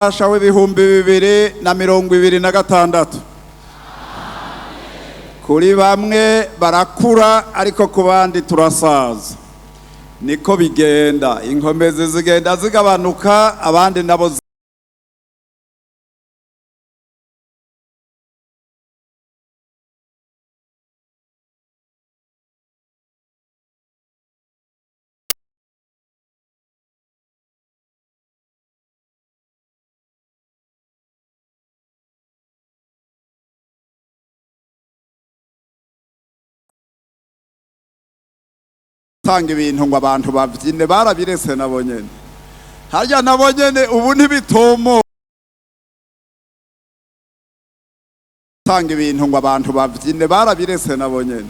Mwaka w'2026. Kuri bamwe barakura, ariko ku bandi turasaza. Niko bigenda, inkomezi zigenda zigabanuka, abandi nabo tanga ibintu ngo abantu bavyine, barabirese nabo nyene. Harya nabo nyene ubu ntibitomo tanga ibintu ngo abantu bavyine, barabirese nabo nyene.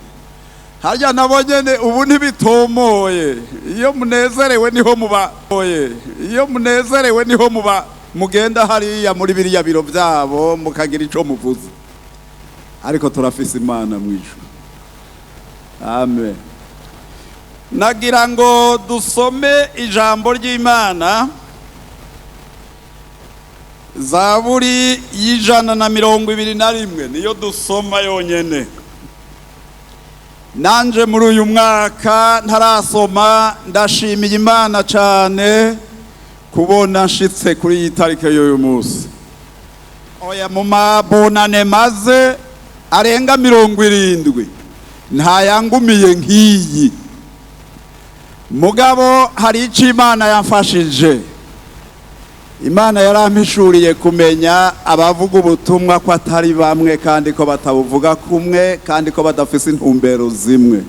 Harya nabo nyene ubu ntibitomoye. Iyo munezerewe niho muba oye, iyo munezerewe niho muba mugenda hariya muri biriya biro vyabo mukagira ico muvuze. Ariko turafise Imana mwijuru. Amen. Nagira ngo dusome ijambo ry'Imana, Zaburi y'121, niyo dusoma yonyene. Nanje muri uyu mwaka ntarasoma, ndashimiye Imana cane kubona nshitse kuri iyi tariki y'uyu munsi. Oya, mu mabonane maze arenga 70 ntayangumiye nk'iyi. Mugabo hari icyo Imana yamfashije. Imana yarampishuriye kumenya abavuga ubutumwa ko atari bamwe, kandi ko batabuvuga kumwe, kandi ko badafise intumbero zimwe.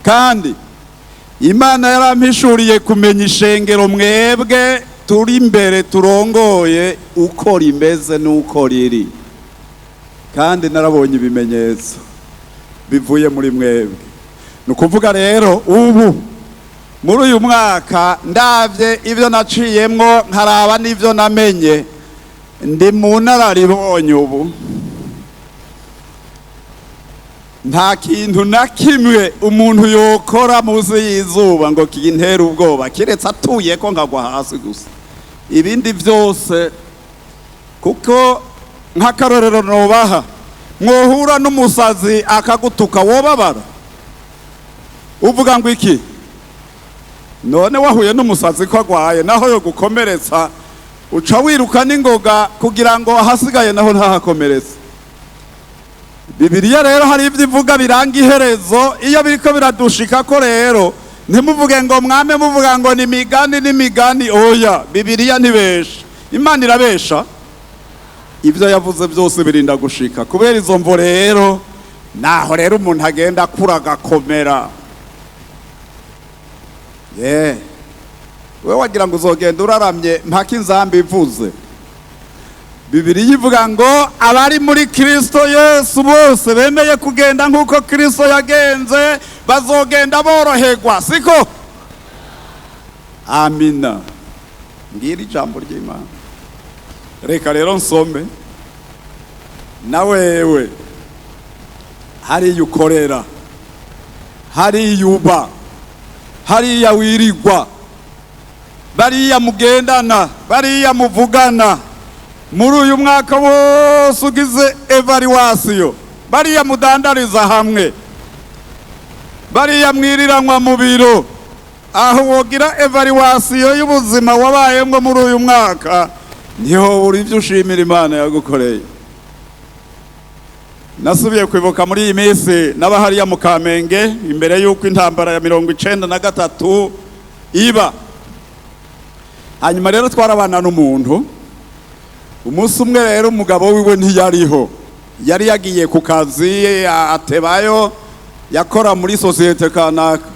Kandi Imana yarampishuriye kumenya ishengero mwebwe turi imbere turongoye uko rimeze n'uko riri. Kandi narabonye ibimenyetso bivuye muri mwebwe. Ni ukuvuga rero ubu muri uyu mwaka ndavye ibyo naciyemwo, nkaraba n'ibyo namenye, ndi mu nararibonye. Ubu nta kintu na kimwe umuntu yokora munsi y'izuba ngo kintere ubwoba, kiretse atuye ko nkagwa hasi gusa. Ibindi byose, kuko nk'akarorero nobaha, mwohura n'umusazi akagutuka, wobabara uvuga ngo iki? None wahuye n'umusazi ko agwaye, naho yo gukomeretsa uca wiruka n'ingoga kugira ngo ahasigaye naho ntahakomeretse. Bibiliya rero hari ibyo ivuga biranga iherezo. Iyo biriko biradushika ko rero, ntimuvuge ngo mwame muvuga ngo ni migani n'imigani. Oya, Bibiliya ntibesha, Imana irabesha? Ibyo yavuze byose birinda gushika. Kubera izo mvo rero, naho rero umuntu agenda akura agakomera. Ye, we wagira ngo uzogenda uraramye mpaka inzambi ivuze. Bibiliya ivuga ngo abari muri Kristo Yesu bose bemeye kugenda nk'uko Kristo yagenze bazogenda boroherwa, siko? Amina. Ngira ijambo ry'Imana. Reka rero nsome. Na wewe hariya ukorera, hariya uba, hariya wirigwa, bariya mugendana, bariya muvugana, muri uyu mwaka wose ugize évaluation, bariya mudandariza hamwe, bariya mwiriranwa mu biro, aho wogira évaluation y'ubuzima wabayemwo muri uyu mwaka, niho buri ibyo ushimira Imana yagukoreye. Nasubiye kwibuka muri iyi minsi n'abahariya mu Kamenge imbere y'uko intambara ya 93 iba. Hanyuma rero twarabana n'umuntu. Umunsi umwe rero umugabo wiwe ntiyariho, yari yagiye ku kazi atebayo, yakora muri sosiyete kanaka.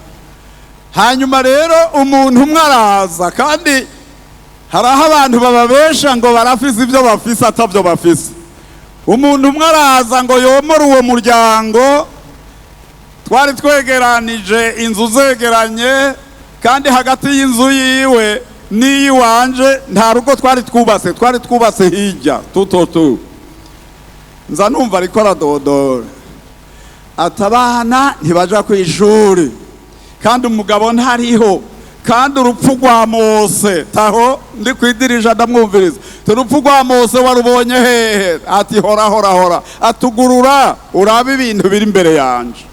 Hanyuma rero umuntu umwe araza, kandi hari aho abantu bababesha ngo barafise ibyo bafise atabyo bafise. Umuntu umwe araza ngo yomore uwo muryango. Twari twegeranije, inzu zegeranye, kandi hagati y'inzu yiwe n'iyiwanje nta rugo twari twubatse, twari twubatse hirya tutotu. Nza numva ariko aradodora ati: "Abana ntibaja ku ishuri kandi umugabo ntariho." Kandi urupfu rwa Mose, taho ndi kwidirisha ndamwumviriza. Urupfu rwa Mose warubonye hehe? Ati: "Hora, hora, hora." Atugurura urabe ibintu biri imbere yanje,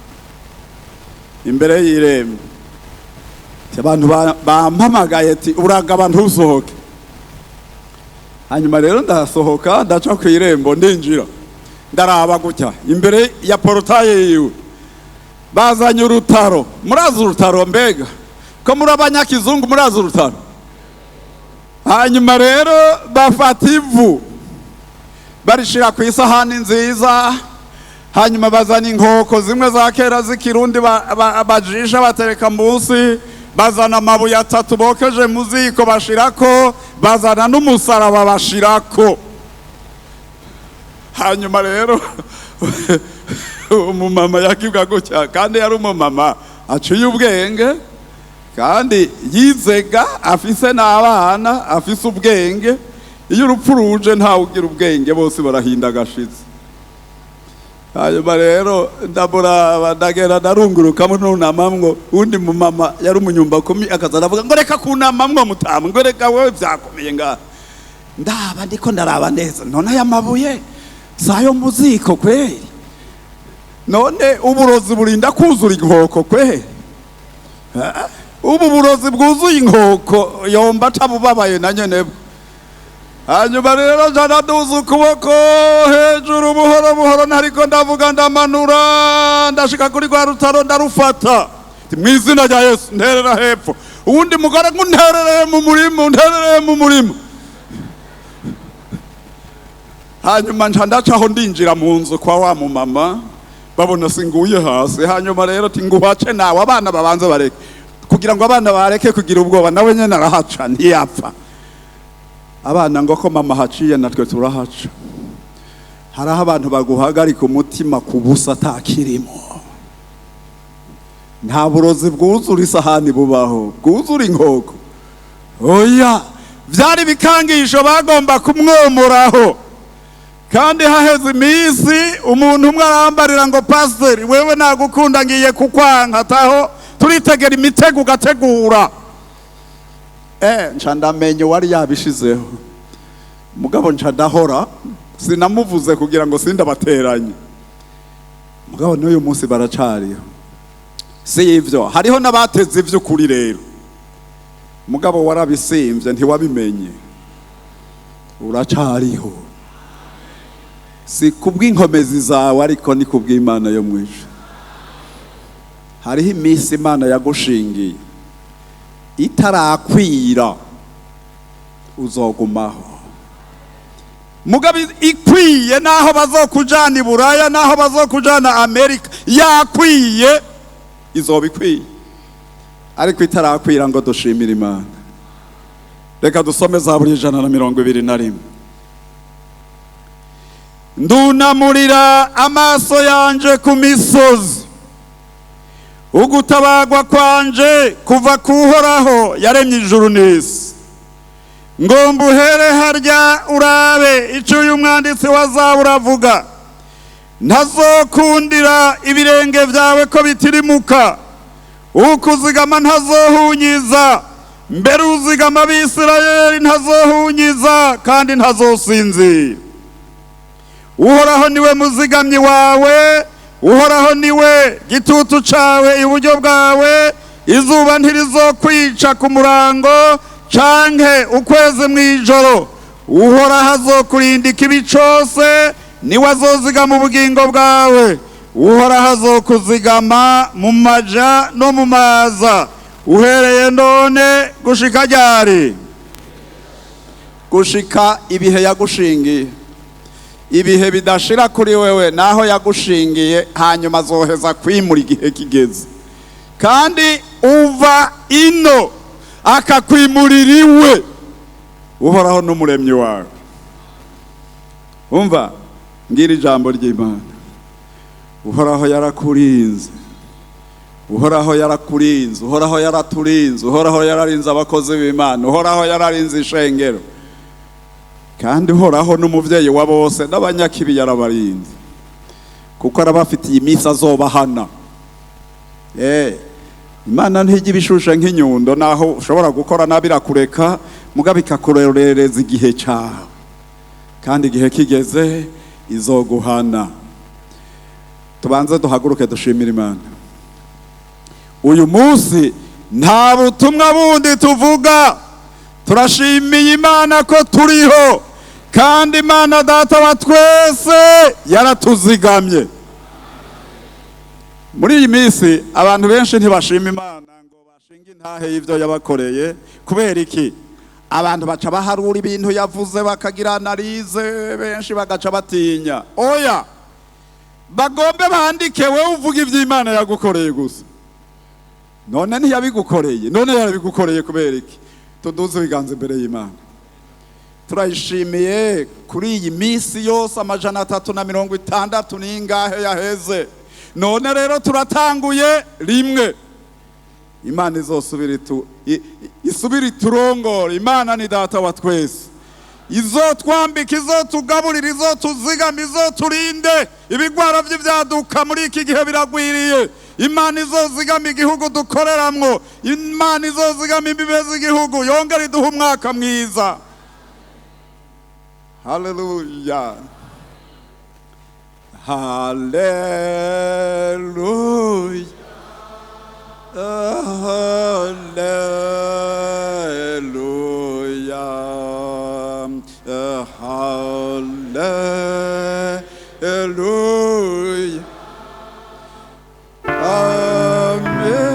imbere y'irembo. Ati: "Abantu bampamagaye." Ati: "Uragaba, ntusohoke." Hanyuma rero ndasohoka, ndaca ku irembo, ndinjira, ndaraba gutya imbere ya portail yiwe, bazanye urutaro. Murazi urutaro? Mbega ko muri abanyakizungu, murazi urutaro? Hanyuma rero bafata ivu barishira ku isahani nziza, hanyuma bazana inkoko zimwe za kera z'ikirundi bajisha, batereka munsi, bazana amabuye atatu bokeje mu ziko bashirako, bazana n'umusaraba bashirako. Hanyuma rero umumama yakibwa gutya, kandi yari umumama aciye ubwenge kandi yizega, afise n'abana, afise ubwenge. Iyo urupfu ruje ntawe ugira ubwenge, bose barahinda agashitsi. Hanyuma rero ndamuraba, ndagenda ndarungurukamo, nunamamwo. Undi mumama yari umunyumba kumi akaza aravuga ngo: "Reka kunamamwo mutamu," ngo: "Reka wewe, vyakomeye ngaha." Ndaba ndiko ndaraba neza, none aya mabuye sayo muziko kweli? None uburozi burinda kuzura inkoko kweli? Ah, ubu burozi bwuzuye inkoko yomba atabubabaye na nyene bwo. Hanyuma rero nja ndaduza ukuboko hejuru buhoro buhoro, ntariko ndavuga, ndamanura, ndashika kuri rwa rutaro, ndarufata. Ati: "Mu izina rya Yesu, nterera hepfo." Uwundi mugore ngo: "Unterereye mu murima, unterereye mu murima." Hanyuma nca ndacaho, ndinjira mu nzu kwa wa mumama, babona singuye hasi. Hanyuma rero ati: "Nguhace nawe, abana babanze bareke," kugira ngo abana bareke kugira ubwoba. Nawe nyene arahaca, ntiyapfa. Abana ngo: "Ko mama haciye, natwe turahaca." Hariho abantu baguhagarika umutima ku busa atakirimo. Nta burozi bwuzura isahani bubaho, bwuzura inkoko, oya. Vyari bikangisho bagomba kumwomoraho. Kandi haheze iminsi umuntu umwe arambarira ngo: "Pasiteri, wewe nagukunda, ngiye kukwanka." Taho turitegera imitego ugategura. Nca ndamenya uwari yabishizeho, mugabo nca ndahora, sinamuvuze kugira ngo sindabateranye. Mugabo n'uyu munsi baracariho. Si ivyo, hariho n'abateze ivy'ukuri rero, mugabo warabisimvye ntiwabimenye, uracariho. Si kubw'inkomezi zawe, ariko ni kubw'Imana yo mwijuru. Hariho iminsi Imana yagushingiye itarakwira, uzogumaho. Mugabo ikwiye, naho bazokujana i Buraya, naho bazokujana Amerika, yakwiye, izoba ikwiye. Ariko itarakwira, ngo dushimire Imana. Reka dusome Zaburi 121. Ndunamurira amaso yanje ku misozi, ugutabagwa kwanje kuva kuhoraho yaremye ijuru n'isi. Ngomba uhere harya urabe icyo uyu mwanditsi wa Zaburi avuga: ntazokundira ibirenge byawe ko bitirimuka, ukuzigama ntazohunyiza. Mbere uzigama Abisirayeli ntazohunyiza kandi ntazosinzira. Uhoraho niwe muzigamyi wawe, Uhoraho niwe gitutu cawe iburyo bwawe. Izuba ntirizokwica ku murango canke ukwezi mw'ijoro. Uhoraho azokurinda ikibi cose, niwe azozigama ubugingo bwawe. Uhoraho azokuzigama mu maja no mu maza, uhereye none gushika ryari? Gushika ibihe yagushingiye, ibihe bidashira kuri wewe naho yagushingiye. Hanyuma azoheza kwimura igihe kigeze, kandi uva ino akakwimurira iwe. Uhoraho n'umuremyi wawe. Umva ngira ijambo ry'Imana: Uhoraho yarakurinze, Uhoraho yarakurinze, Uhoraho yaraturinze, Uhoraho yararinze abakozi b'Imana, Uhoraho yararinze ishengero. Kandi Uhoraho n'umuvyeyi wa bose, n'abanyakibi yarabarinze, kuko arabafitiye iminsi azobahana. Imana ntijya ibishushe nk'inyundo, naho ushobora gukora nabi irakureka, mugabo ikakurorereza igihe cyawe, kandi igihe kigeze izoguhana. Tubanze duhaguruke dushimire Imana. Uyu munsi nta butumwa bundi tuvuga, turashimiye Imana ko turiho, kandi Imana Data wa twese yaratuzigamye. Muri iyi minsi abantu benshi ntibashima Imana ngo bashinge intahe y'ibyo yabakoreye. Kubera iki? Abantu baca baharura ibintu yavuze, bakagira analyse, benshi bagaca batinya. Oya, bagombe bandike, wowe uvuga iby'Imana yagukoreye gusa. None ntiyabigukoreye? None yarabigukoreye. Kubera iki? Tuduze ibiganza imbere y'Imana. Turayishimiye kuri iyi minsi yose 360 n'ingahe yaheze. None rero turatanguye rimwe. Imana izosubira isubira iturongora. Imana ni Data wa twese, izotwambika, izotugaburira, izotuzigama, izoturinde ibigwara by'ibyaduka. Muri iki gihe biragwiriye. Imana izozigama igihugu dukoreramwo, Imana izozigama imbibe z'igihugu, yongera iduha umwaka mwiza. Haleluya, haleluya, haleluya, haleluya, amen,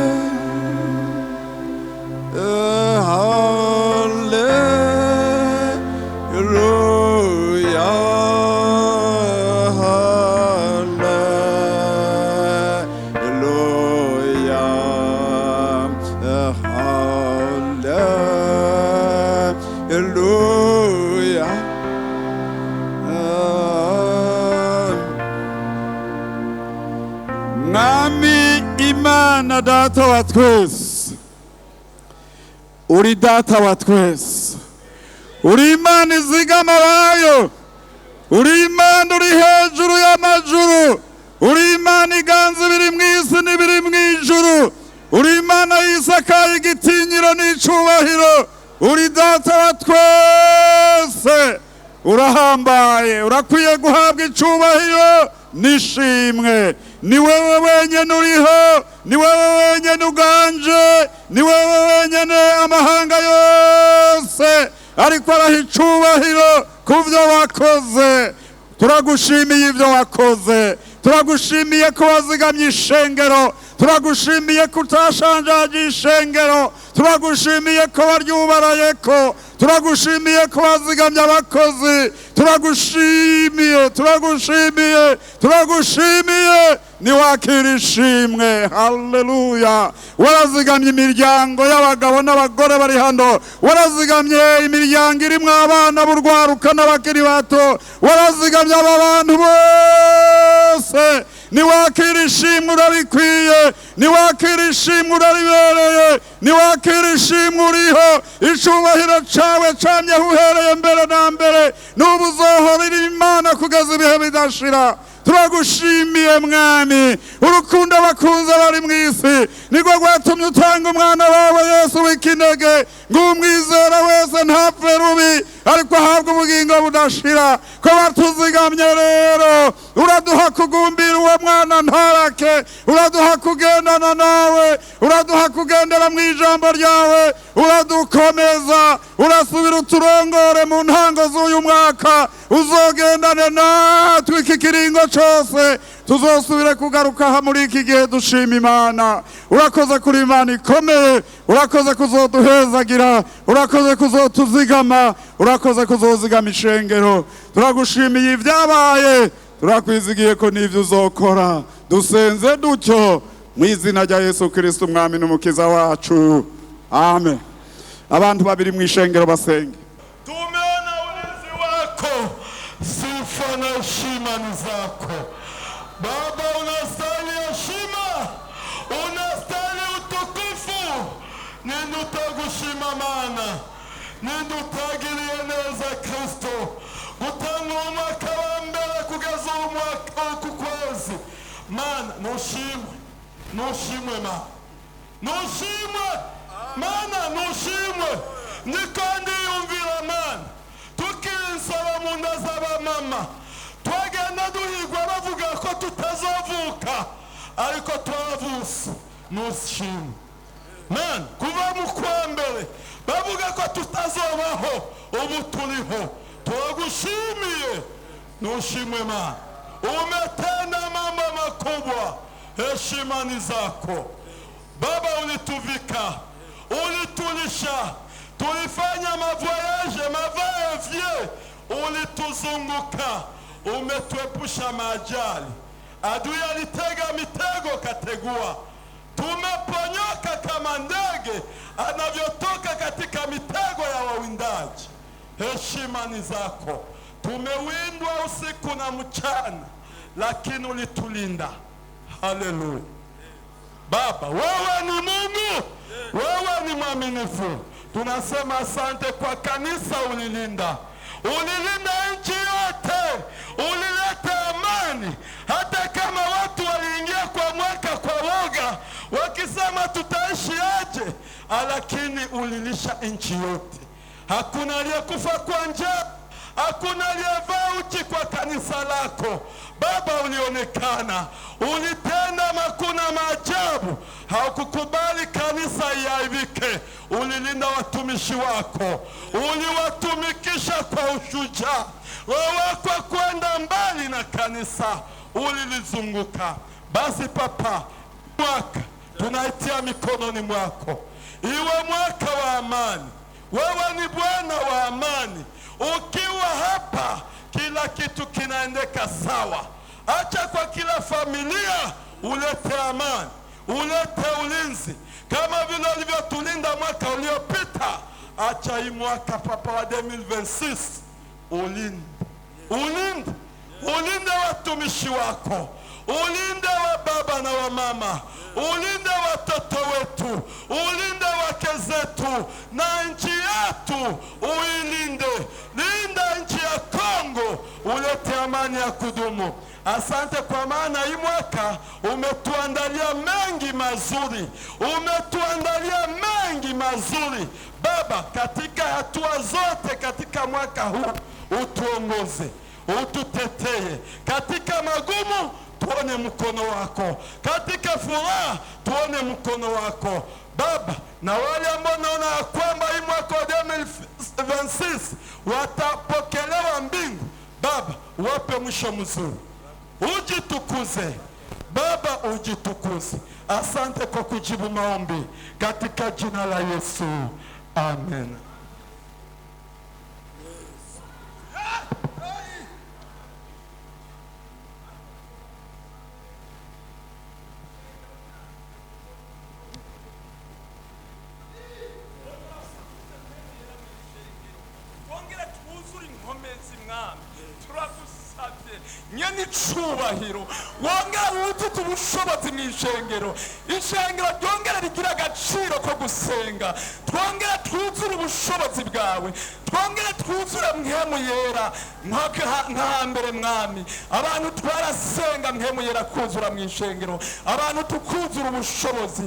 haleluya, haleluya, haleluya. Mwami Imana Data wa twese, uri Data wa twese, uri Imana izigama abayo, uri Imana uri hejuru y'amajuru, uri Imana iganza ibiri mu isi n'ibiri mu ijuru, uri Imana yisakaye igitinyiro n'icubahiro, uri Data wa twese, urahambaye, urakwiye guhabwa icubahiro n'ishimwe. Ni wewe wenyene uriho, ni wewe wenyene uganje, ni wewe wenyene amahanga yose ariko araha icubahiro ku byo wakoze. Turagushimiye ibyo wakoze, turagushimiye ko wazigamye ishengero, turagushimiye ko utashanjaje ishengero, turagushimiye ko waryubaraye ko, turagushimiye ko wazigamye abakozi, turagushimiye, turagushimiye, turagushimiye. Niwakira ishimwe. Haleluya. Warazigamye imiryango y'abagabo n'abagore bari hano, warazigamye imiryango irimwo abana b'urwaruka n'abakiri bato, warazigamye aba bantu bose. Niwakira ishimwe, urabikwiye. Niwakira ishimwe, uraribereye. Niwakira ishimwe, uriho. Icubahiro cawe camyeho uhereye mbere na mbere, n'ubu uzohora Imana kugeza ibihe bidashira. Turagushimiye Mwami. Urukundo bakunze bari mu isi nirwo rwatumye utanga umwana wawe Yesu w'ikinege, ngo umwizera wese ntapfe rubi, ariko ahabwe ubugingo budashira. Ko watuzigamye rero, uraduha kugumbira uwo mwana ntarake, uraduha kugendana nawe, uraduha kugendera mu ijambo ryawe, uradukomeza, urasubira uturongore mu ntango z'uyu mwaka, uzogendane natwe iki kiringo cyose, tuzosubire kugaruka aha muri iki gihe dushima Imana. Urakoze kuri Imana ikomeye, urakoze kuzoduhezagira, urakoze kuzotuzigama, urakoze kuzozigama ishengero. Turagushimiye ibyabaye, turakwizigiye ko n'ibyo uzokora. Dusenze dutyo mu izina rya Yesu Kristo, Umwami n'Umukiza wacu, amen. Abantu babiri mu ishengero basenge. Tumeona ulinzi wako, sifa na heshima ni zako Baba. Unastahili heshima, unastahili utukufu. Ninde utagushima Mana? Ninde utagiriye neza Kristo? Gutanga uwo mwaka wa mbere kugeza uwo mwaka, uku kwezi, Mana, nushimwe, nushimwe Mana. Nushimwe Mana, nushimwe. Niko ndiyumvira Mana, tukinsaba mu nda z'abamama, twagenda duhigwa bavuga ko tutazovuka, ariko twavutse. Nushimwe Mana, kuva mu kwa mbere bavuga ko tutazobaho, ubu turiho, turagushimiye. Nushimwe Mana, umetenda mambo makubwa, heshima ni zako Baba. Ulituvika, ulitulisha, tulifanya mavoyage mavaevye, ulituzunguka, umetuepusha maajali. Adui alitega mitego, kategua, tumeponyoka kama ndege anavyotoka katika mitego ya wawindaji. Heshima ni zako. Tumewindwa usiku na mchana, lakini ulitulinda. Haleluya. Baba, wewe ni Mungu, wewe ni mwaminifu. Tunasema asante kwa kanisa, ulilinda, ulilinda nchi yote, ulileta amani, hata kama watu waliingia kwa mwaka kwa woga, wakisema tutaishi aje, lakini ulilisha nchi yote. Hakuna aliyekufa kwa njaa, hakuna aliyevaa uchi kwa kanisa lako. Baba, ulionekana, ulitenda makuna maajabu, haukukubali kanisa iaibike. Ulilinda watumishi wako, uliwatumikisha kwa ushujaa. Roho wako kwenda mbali na kanisa, ulilizunguka. Basi Papa, mwaka tunaitia mikononi mwako, iwe mwaka wa amani. Wewe ni Bwana wa amani. Ukiwa hapa kila kitu kinaendeka sawa. Acha kwa kila familia ulete amani, ulete ulinzi kama vile ulivyotulinda mwaka uliopita. Acha hii mwaka Papa wa 2026 ulinde, ulinde, ulinde watumishi wako, ulinde wa baba na wa mama, ulinde watoto wetu, ulinde wake zetu na nchi yetu uilinde. Linda nchi ya Kongo, ulete amani ya kudumu. Asante kwa maana hii mwaka umetuandalia mengi mazuri, umetuandalia mengi mazuri Baba, katika hatua zote katika mwaka huu utuongoze, ututetee katika magumu, tuone mkono wako, katika furaha tuone mkono wako Baba. Na wale ambao naona ya kwamba hii mwaka wa 2026 watapokelewa mbingu, Baba, wape mwisho mzuri, ujitukuze Baba, ujitukuze. Asante kwa kujibu maombi katika jina la Yesu, amen. Twongere twuzure inkomezi Mwami, turagusabye nyene icubahiro, wongere wuzuze ubushobozi mu ishengero, ishengero ryongere rigira agaciro ko gusenga. Twongere twuzure ubushobozi bwawe, twongere twuzure Mpwemu Yera nka hambere Mwami. Abantu twarasenga, Mpwemu Yera kuzura mu ishengero, abantu tukuzura ubushobozi,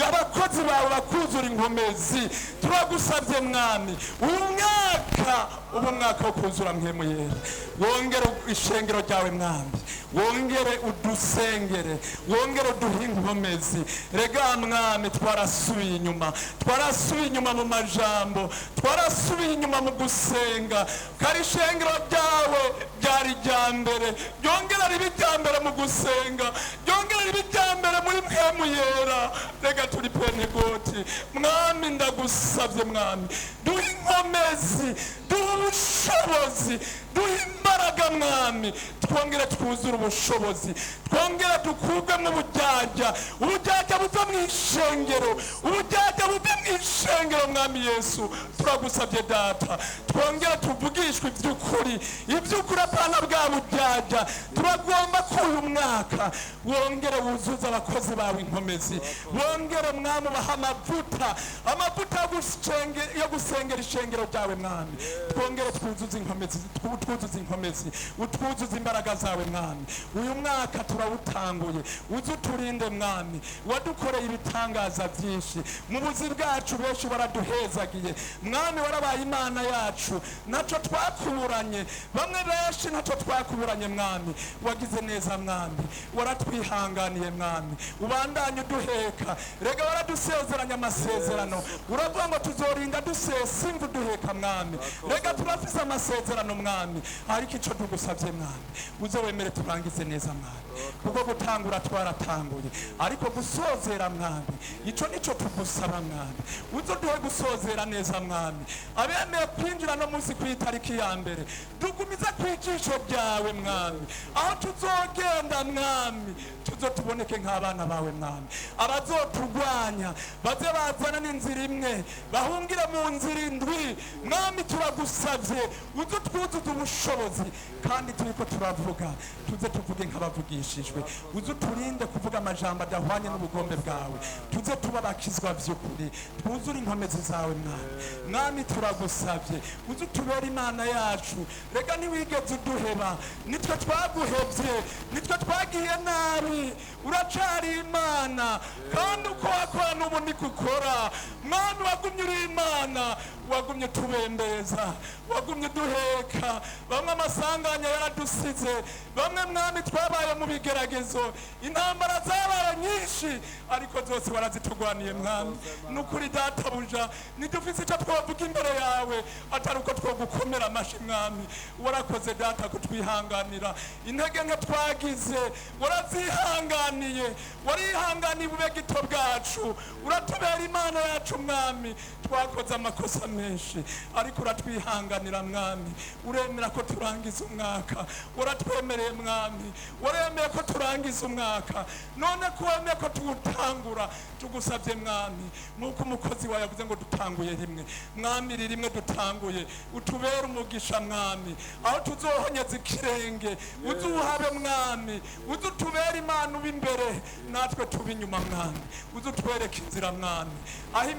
abakozi bawe bakuzura inkomezi. Turagusabye Mwami, uyu mwaka uba umwaka wo kuzura Mpwemu Yera. Wongere ishengero ryawe Mwami, wongere udusengere, wongere uduhe inkomezi. Rega Mwami, twarasubiye inyuma, twarasubiye inyuma mu majambo, twarasubiye inyuma mu gusenga. Kari ishengero ryawe ryari irya mbere, ryongera ribe irya mbere mu gusenga, ryongera ribe irya mbere muri Mpwemu Yera. Rega turi Pentegoti Mwami, ndagusabye Mwami, duhe inkomezi, duhe ubushobozi, duhe imbaraga Mwami, twongere twuzure ubushobozi, twongere dukurwemo ubujyajya, ubujyajya buva mu ishengero, ubujyajya buva mu ishengero. Mwami Yesu, turagusabye Data, twongere tuvugishwe iby'ukuri, iby'ukuri, apana bwa bujyajya. Turagomba ko uyu mwaka wongere wuzuze abakozi bawe inkomezi, wongere Mwami ubaha amavuta, amavuta yo gusengera ishengero ryawe Mwami. Twongere twuzuze inkomezi, twuzuze inkomezi. Utwuzuze imbaraga zawe, Mwami. Uyu mwaka turawutanguye, uze uturinde, Mwami. Wadukoreye ibitangaza byinshi mu buzi bwacu, benshi waraduhezagiye, Mwami. Warabaye Imana yacu, ntacyo twakuburanye. Bamwe benshi ntacyo twakuburanye, Mwami. Wagize neza, Mwami, waratwihanganiye, Mwami. Ubandanye uduheka. Rega waradusezeranya amasezerano, uravuga ngo tuzorinda dusesa imvu duheka, Mwami. Rega turafise amasezerano, Mwami, ariko ico tugusabye, Mwami, uze wemere turangize neza, Mwami, kuko gutangura twaratanguye, ariko gusozera, Mwami, ico nico tugusaba. Mwami, uze duhe gusozera neza, Mwami. Abemeye kwinjira no munsi ku itariki ya mbere, dugumize ku ijisho ryawe, Mwami. Aho tuzogenda, Mwami, tuzo tuboneke nk'abana bawe, Mwami. Abazotugwanya baze bazana n'inzira imwe, bahungire mu nzira indwi. Mwami, turagusabye, uze utwuzuze ubushobozi, kandi turiko turavuga tuze tuvuge nk'abavugishijwe. Uze uturinde kuvuga amajambo adahwanye n'ubugombe bwawe, tuze tuba abakizwa vy'ukuri, twuzure inkomezi zawe, Mwami. Mwami, turagusabye, uze utubere Imana yacu. Rega ntiwigeze uduheba, nitwe twaguhevye, nitwe twagiye nabi. Uracari Imana, kandi uko wakora n'ubu niko ukora, Mwami. Wagumye uri Imana, wagumye utubembeza, wagumye uduheka. Bamwe amasanganya yaradusize, bamwe, Mwami, twabaye mu bigeragezo, intambara zabaye nyinshi, ariko zose warazitugwaniye, Mwami. Nukuri, Databuja, ntidufise icyo twavuga imbere yawe atari uko twogukomera amashi. Mwami, warakoze, Data, kutwihanganira. Intege nke twagize warazihanganiye, warihanganiye ubube gito bwacu, uratubera Imana yacu. Mwami, twakoze amakosa menshi, ariko uratwihanganira, Mwami. Uremera ko turangiza umwaka, waratwemereye, Mwami, waremeye ko turangiza umwaka. None ko wemeye ko tuwutangura, tugusabye, Mwami, nk'uko umukozi wawe yavuze ngo dutanguye rimwe, Mwami, iri rimwe dutanguye utubere umugisha, Mwami. Aho tuzohonyeza ikirenge uzuhabe, Mwami. Uze utubere Imana, uba imbere natwe tuba inyuma, Mwami. Uze utwereke inzira, Mwami. Aho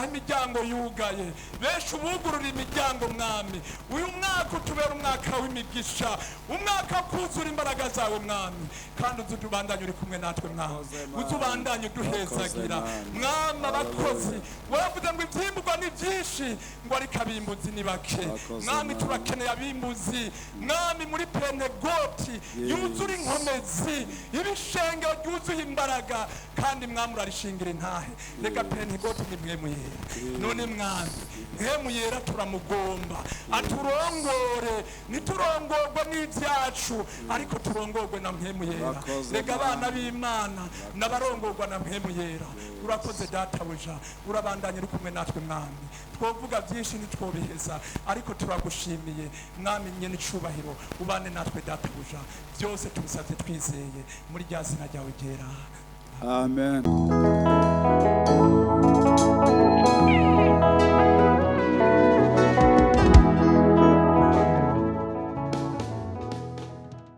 imiryango yugaye, benshi ubugurura imiryango, Mwami. Uyu mwaka utubere umwaka w'imigisha, umwaka wo kuzura imbaraga zawe, Mwami, kandi uze utubandanye uri kumwe natwe, Mwami. Uze ubandanye uduhezagira, Mwami. Abakozi, waravuze ngo ivyimburwa ni byinshi, ngo ariko abimbuzi ni bake. Mwami, turakeneye abimbuzi, Mwami, muri Pentegoti yuzura inkomezi, ibishengero ryuzuye imbaraga. Kandi, Mwami, urarishingira intahe. Reka Pentegoti ni Mpwemu Yera. None, Mwami, Mpwemu Yera turamugomba aturongore. Ntiturongorwe n'ibyacu, ariko turongorwe na Mpwemu Yera. Urakoze, Rega abana Mwami. b'Imana n'abarongorwa na Mpwemu Yera. Urakoze, Databuja, urabandanya uri kumwe natwe, Mwami. Twovuga byinshi ntitwobiheza, ariko turagushimiye, Mwami nyene icubahiro. Ubane natwe, Databuja. Byose tubisabye twizeye muri rya zina ryawe ryera. Amen.